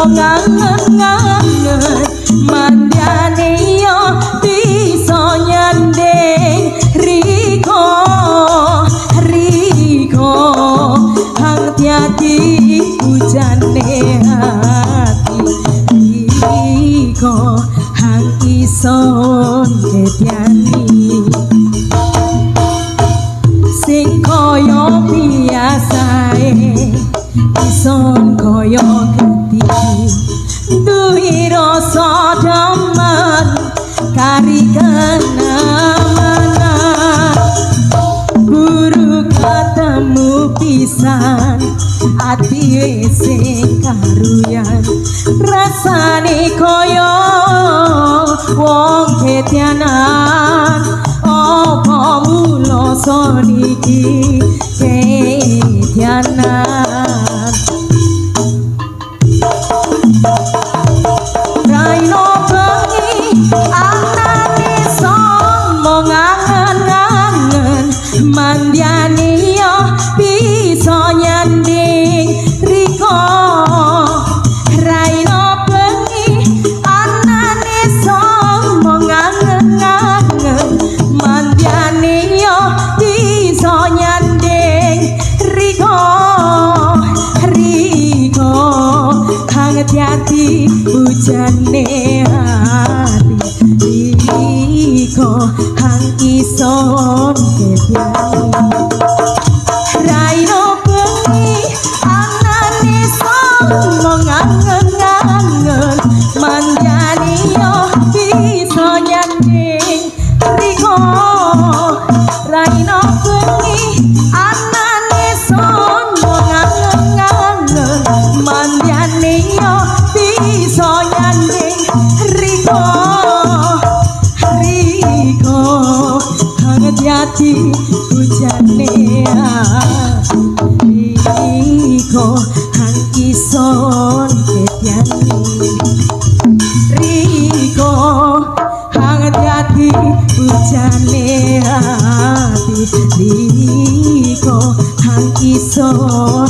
Ngangen-ngangen mandyane yo bisa nyanding riko riko hang tiati ujane ati riko hang ison ketyani sing kaya biasae ison kaya geti duwe rasa demen kari kenamana buru ketemu pisan ati wis sing karuyan rasane kaya wong ketyanan apa mula soniki ketyanan. Raino bengi anane somo ngangen-ngangen mandyane yo bisa nyanding riko. Raino bengi anane somo ngangen-ngangen mandyane yo bisa nyanding riko riko kang ati ujane ati riko hang ison ketyani. Raino bengi anane somo ngangen-ngangen mandyane yo bisa nyanding riko. Raino bengi anane somo ngangen-ngangen mandyane yo bisa nyanding riko riko hang ati ujane ati riko hang ison ketyani riko hang ati ujane ati riko hang ison.